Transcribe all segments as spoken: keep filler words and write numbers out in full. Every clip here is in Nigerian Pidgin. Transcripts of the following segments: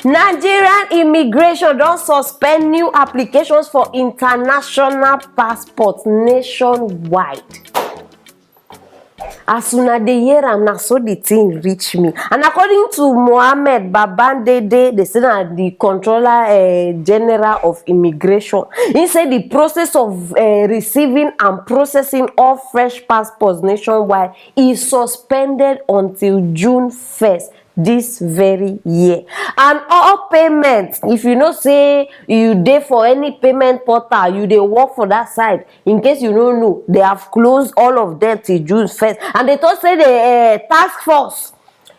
Nigerian immigration don suspend new applications for international passport nationwide. As una dey hear am, na so the thing reach me. And according to Mohammed Babandede, dey say na the controller, eh, general of immigration, he say the process of, eh, receiving and processing all fresh passports nationwide is suspended until June first this very year. And all payments, if you know say you dey for any payment portal, you dey work for that side, in case you no know, they have closed all of them till June first. And they talk say the, eh, task force,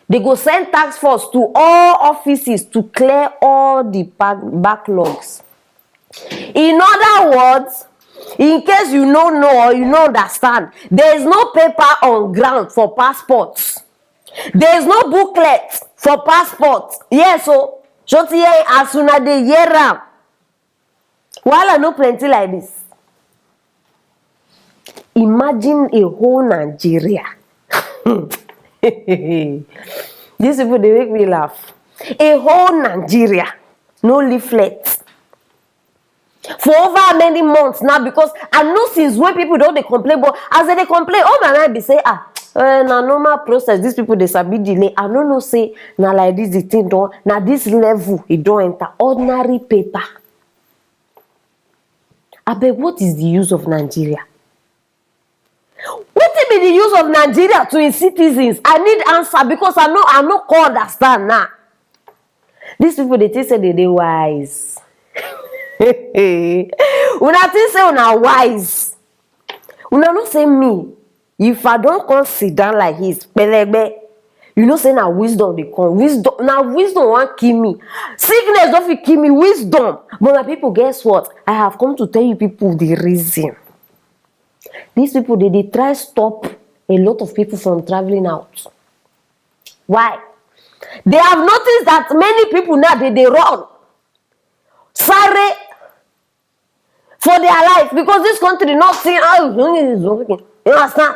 they go send task force to all offices to clear all the back-, backlogs. In other words, in case you no know or you no understand, there is no paper on ground for passports. There is no booklet for passport. Yes, so, so ti hear, as una dey hear am, wahala no plenty like this. Imagine a whole Nigeria. These people, they make me laugh. A whole Nigeria, no leaflet. For over many months now, because I know since when people don dey complain, but as they dey complain, all my mind be say, ah, eh, na normal process. These people, they sabi delay. I no know say na like this the thing don, na this level e don enter. Ordinary paper. Abeg, what is the use of Nigeria? Wetin be the use of Nigeria to its citizens? I need answer, because I no, I no come understand now. These people, they think say they dey wise. Una think say una wise. Una know say me, if I don come sit down like this, pelegbe, you know say na wisdom dey come. Wisdom, na wisdom wan kill me. Sickness no fit kill me. Wisdom. But my people, guess what? I have come to tell you people the reason. These people, they dey try stop a lot of people from traveling out. Why? They have noticed that many people now, they dey run, sorry, for their life, because this country not seeing how, you understand?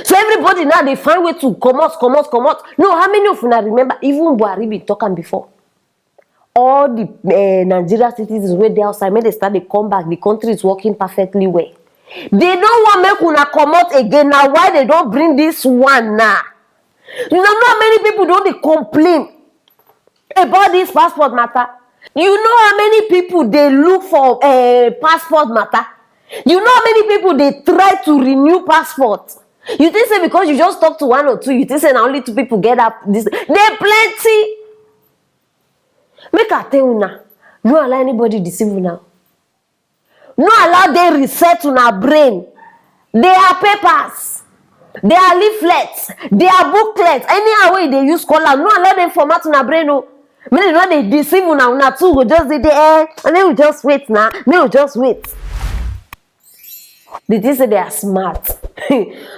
So everybody now, they find way to comot, comot, comot. No, how many of una remember? Even Buhari been talk am before. All the, eh, Nigeria citizens wey dey outside, make they start dey come back. The country is working perfectly well. They no wan make una comot again. Na why they don bring this one now. You know how many people don dey complain about this passport matter? You know how many people dey look for, eh, passport matter? You know how many people dey try to renew passport? You think say because you just talk to one or two, you think say na only two people get that? This, they plenty. Make I tell una, no allow anybody deceive una. No allow they reset una brain. They are papers, they are leaflets, they are booklets. Anyhow wey you dey use call am, no allow them format una brain o. Make they no dey deceive una. Una too go just dey there, eh, and then we just wait now. Make we just wait. They think say they are smart.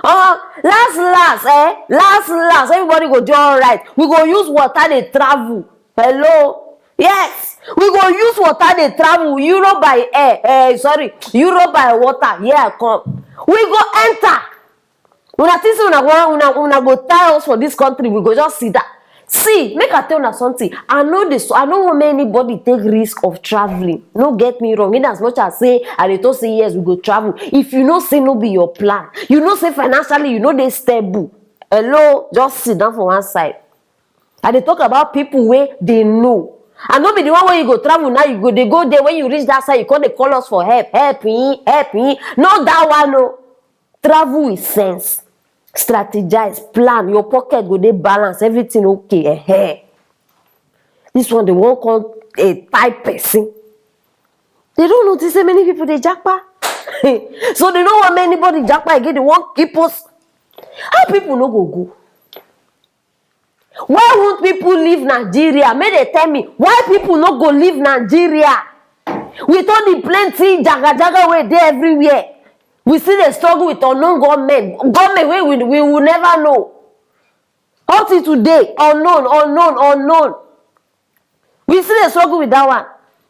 Oh, last, last, eh? Last, last, everybody go do all right. We go use water dey travel. Hello? Yes. We go use water dey travel. Europe by air. Eh, sorry. Europe by water. Yeah, come. We go enter. Una think say una wan, una, una go tie us for this country, we go just sit down. See, make I tell una something. I know this, I no want make anybody take risk of traveling. No get me wrong. In as much as say I dey talk say yes, we go travel. If you know say no be your plan, you know say financially you no dey stable. Hello, just sit down for one side. I dey talk about people wey dey know. I no be the one wey you go travel now, you go dey go there, when you reach that side, you come dey call us for help, help me, help me. No, that one, no. Travel with sense. Strategize, plan, your pocket go dey balance, everything okay. Eh, this one, they won't come a type person. They don't notice say many people dey japa. So they don't want anybody japa again. They won't keep us. How people no go go? Why won't people leave Nigeria? Make they tell me why people no go leave Nigeria. With all the plenty jaga jaga wey dey everywhere, we still dey struggle with unknown government, government wey we, we will never know. Up till today, unknown, unknown, unknown. We still dey struggle with that one.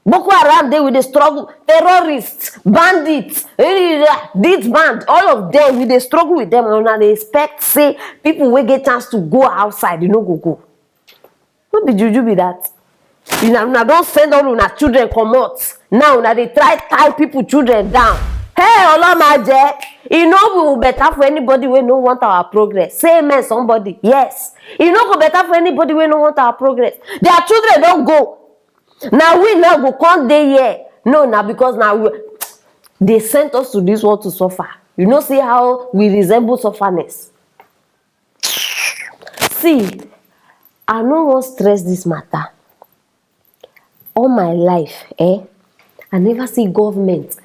Boko Haram dey, we dey struggle. Terrorists, bandits, eh, this band, all of them, we dey struggle with them. And I dey expect say people wey get chance to go outside, they no go go. No be juju be that. Una, una don send all una children comot. Now una dey try tie people children down. Hey, Olomaje, e no will better for anybody wey no want our progress. Say amen, somebody. Yes. E no go better for anybody wey no want our progress. Their children don go. Na we now go come dey here. No, na because na we dey sent us to this world to suffer. You know, see how we resemble sufferness. See, I no wan stress this matter. All my life, eh, I never see government.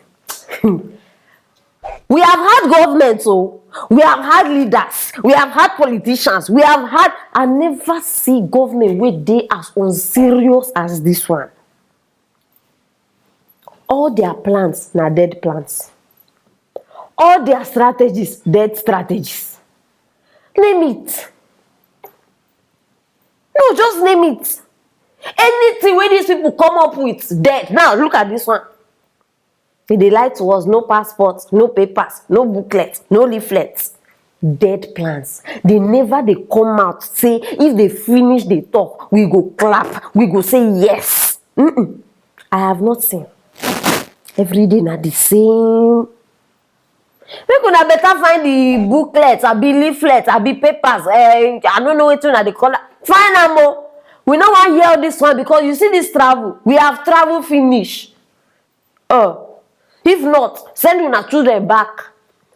We have had government, oh, we have had leaders, we have had politicians, we have had, I never see government wey dey as unserious as this one. All their plans na dead plans. All their strategies, dead strategies. Name it. No, just name it. Anything wey these people come up with, dead. Now, look at this one. E dey lie to us, no passport, no papers, no booklet, no leaflet. Dead plans. They never dey come out say if they finish dey talk, we go clap, we go say yes. Mm-mm. I have not seen. Every day na the same. Make una better find the booklet, abi leaflet, abi papers. Eh, I no know wetin una dey call am. Find am o. We no wan hear all this one because you see this travel, we have travel finish. Uh, if not, send una children back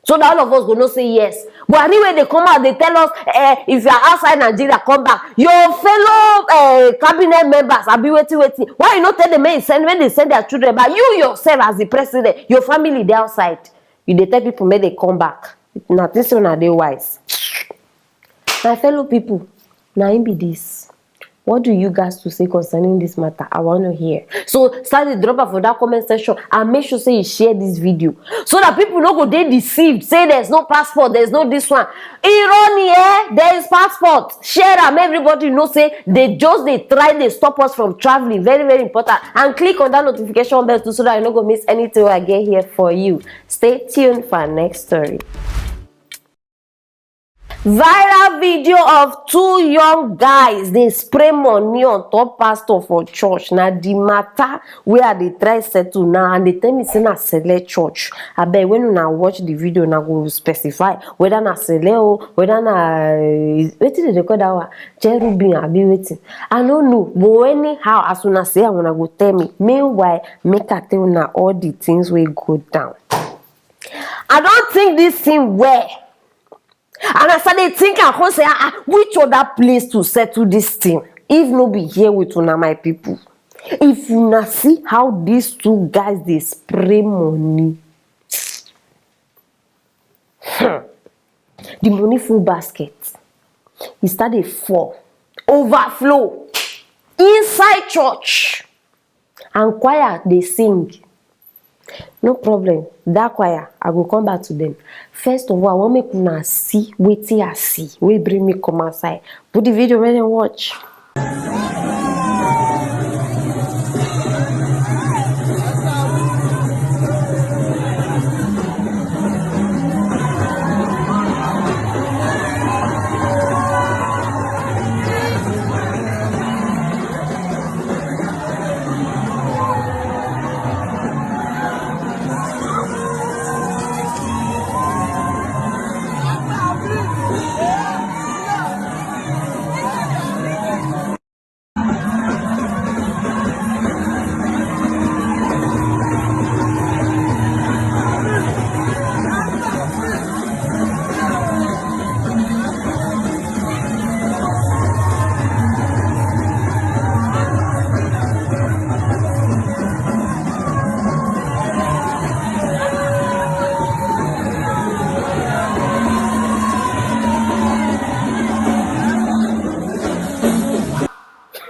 so that all of us go know say yes. Buhari wey dey come out dey tell us, eh, if you are outside Nigeria, come back. Your fellow, eh, cabinet members, abi wetin wetin. Why you no tell them make send, when they send their children back? You yourself as the president, your family dey outside. You dey tell people make they come back. Na think say una dey wise. My fellow people, na im be this. What do you guys to say concerning this matter? I want to hear. So start to drop am for that comment section and make sure say you share this video so that people no go dey deceived. Say there's no passport, there's no this one. Irony, eh? There is passport. Share am. Everybody know say they just dey try dey stop us from traveling. Very, very important. And click on that notification bell too so that you no go miss anything wey I get here for you. Stay tuned for our next story. Viral video of two young guys dey spray money on top pastor for church. Na the matter wey I dey try settle now, and they tell me say na sele church. Abeg, when una watch the video, una go specify whether na sele o, whether na, eh, wetin dem dey call that one, cherubim abi wetin. I no know, but anyhow, as una see am, una go tell me. Meanwhile, make I tell una all the things wey go down. I don think this thing well. And as I dey think, I come say, ah, ah, which other place to settle this thing? If no be here with una, my people. If una see how these two guys dey spray money, hmm, the money full basket. E start dey fall, overflow inside church. And choir dey sing. No problem, that choir, I go come back to them. First of all, I wan make una see wetin I see, wey bring me come outside. Put the video, make dem watch.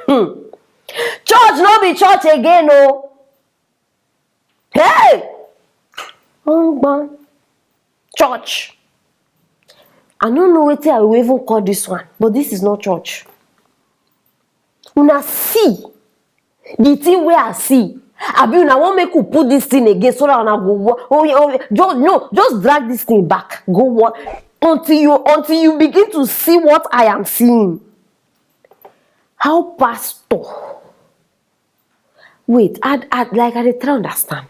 Hmm. Church no be church again o. Hey! Church. I no know wetin I will even call this one, but this is not church. Una see the thing wey I see. Abi una wan make we put this thing again so that una go wa-, oh, yeah, oh, yeah, just, no, just drag this thing back. Go wa-, until you, until you begin to see what I am seeing. How pastor Wait, I, I, like, I dey try understand.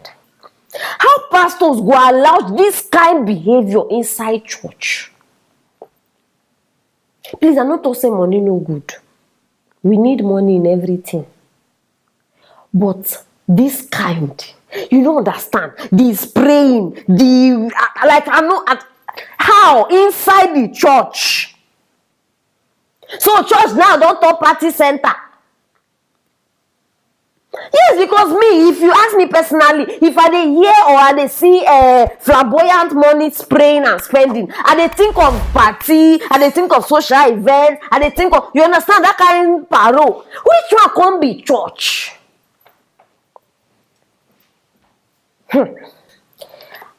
How pastors go allow this kind behavior inside church? Please, I no talk say money no good. We need money in everything. But this kind, you no understand. The spraying, the, uh, like, I know, uh, how inside the church. So church now don turn party center. Yes, because me, if you ask me personally, if I dey hear or I dey see, uh, flamboyant money spraying and spending, I dey think of party, I dey think of social event, I dey think of, you understand, that kind of parole. Which one come be church? Hmm.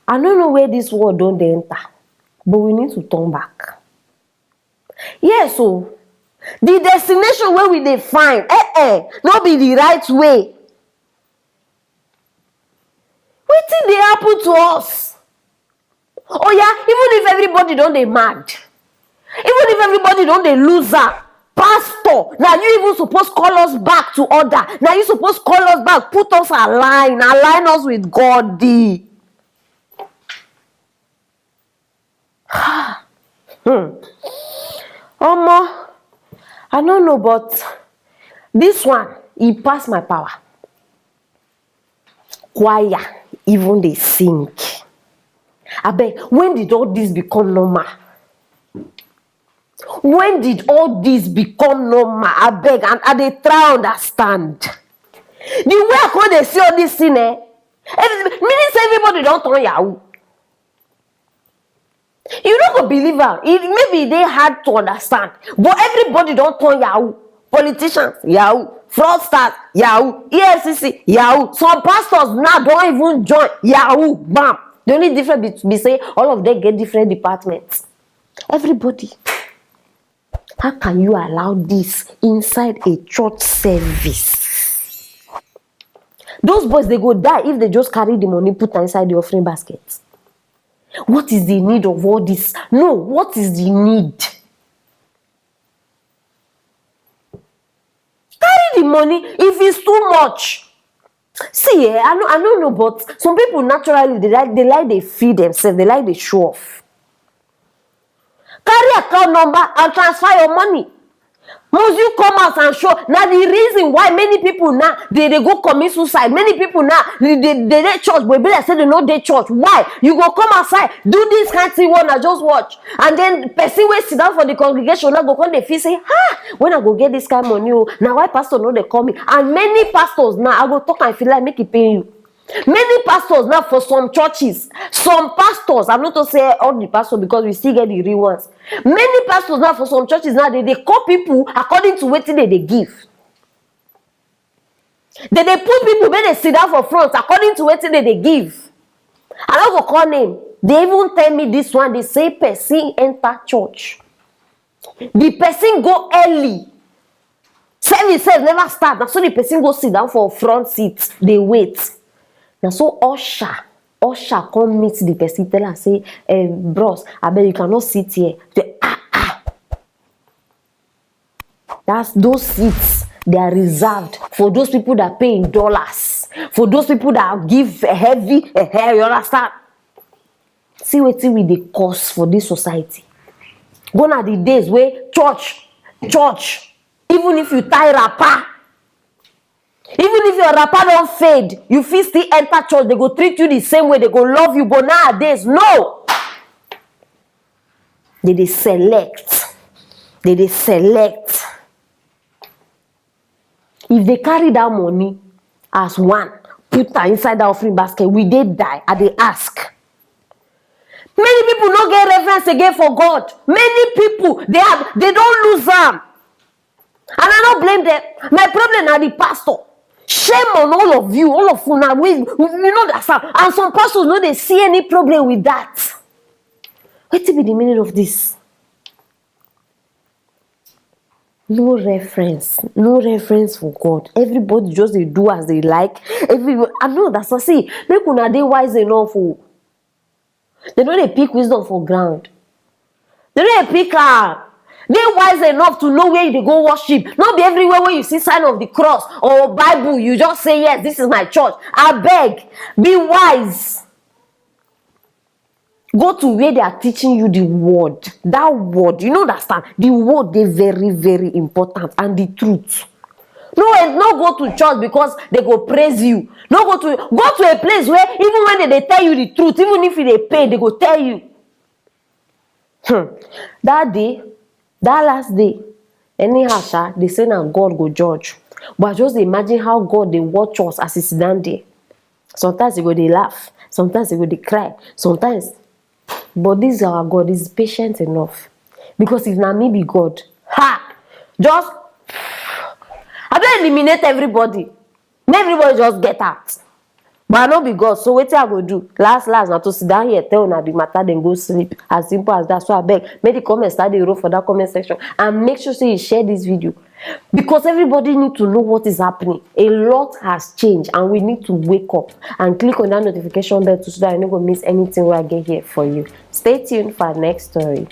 I no know where this world don dey enter, but we need to turn back. Yes o, the destination wey we dey find, eh eh, no be the right way. Wetin dey happen to us? Oya, even if everybody don dey mad, even if everybody don dey lose am, pastor, na you even suppose call us back to order. Na you suppose call us back, put us align, align us with God. Hmm. Omo, I no know, but this one, e pass my power. Choir even dey sing. Abeg, when did all this become normal? When did all this become normal? Abeg, and I dey try understand. The way I come dey see all this thing, eh? Every, meaning say everybody don turn yahoo. You no go believe am. E, maybe e dey hard to understand, but everybody don turn yahoo. Politicians, yahoo. Fraudsters, yahoo. E F C C, yahoo. Some pastors now don even join yahoo. Bam. The only difference be, be say all of them get different departments. Everybody. How can you allow this inside a church service? Those boys, they go die if they just carry the money, put am inside the offering basket. What is the need of all this? No, what is the need? Carry the money if it's too much. See, eh, I no, I no know, but some people naturally, they like, they like, they feel themselves, they like, they show off. Carry account number and transfer your money. Must you come out and show? Now the reason why many people now, they, they go commit suicide. Many people now, they, they, they dey church, but e be like say they no dey church. Why? You go come outside, do this kind thing wey una just watch, and then person wey sit down for the congregation now go come dey feel say, "Ha, when I go get this kind money o?" Now why pastor no dey call me? And many pastors now, I go talk and feel like make e pain you. Many pastors now for some churches, some pastors, I'm not to say all the pastors because we still get the real ones. Many pastors now for some churches now, they, they call people according to wetin they, they give. They, they put people when they sit down for front according to wetin they, they give. I no go call name. They even tell me this one, they say person enter church. The person go early. Service sef never start. Na so the person go sit down for front seat, dey wait. Na so usher, usher come meet the person, tell am say, "Eh, bros, abeg, you cannot sit here." Say, "Ah, ah." That's, those seats, they are reserved for those people that pay in dollars, for those people that give heavy, eh, eh, you understand? See wetin we dey cause for this society. Gone are the days wey church, church, even if you tie wrapper, even if your wrapper don fade, you fit still enter church. They go treat you the same way. They go love you. But nowadays, no. They dey select. They dey select. If they carry that money as one, put am inside that offering basket, we dey die. I dey ask. Many people no get reverence again for God. Many people, they have, they don lose am. And I no blame them. My problem na the pastor. Shame on all of you, all of una. We, we, we know that, sir. And some pastors no dey see any problem with that. Wetin be the meaning of this? No reference, no reference for God. Everybody just dey do as they like. Everybody, I know that. So see, make una dey wise enough o. They no dey pick wisdom for ground. They no dey pick am. Dey wise enough to know where you dey go worship. No be everywhere wey you see sign of the cross or Bible, you just say, "Yes, this is my church." Abeg, be wise. Go to where they are teaching you the word. That word, you no understand? The word dey very, very important, and the truth. No, no go to church because they go praise you. No go to, go to a place where even when they dey tell you the truth, even if you dey pay, they go tell you. Hmm. That day, that last day, anyhow sha, they say na God go judge. But I just dey imagine how God dey watch us as e sit down there. Sometimes e go dey laugh, sometimes e go dey cry, sometimes. But this our God is patient enough. Because if na me be God, ha! Just, I don eliminate everybody. Make everybody just get out. But I no be God, so wetin I go do? Last last, na to sit down here tell una the matter, then go sleep. As simple as that. So abeg, make the comment start dey roll for that comment section, and make sure say you share this video, because everybody need to know what is happening. A lot has changed, and we need to wake up and click on that notification bell too, so that you no go miss anything wey I get here for you. Stay tuned for our next story.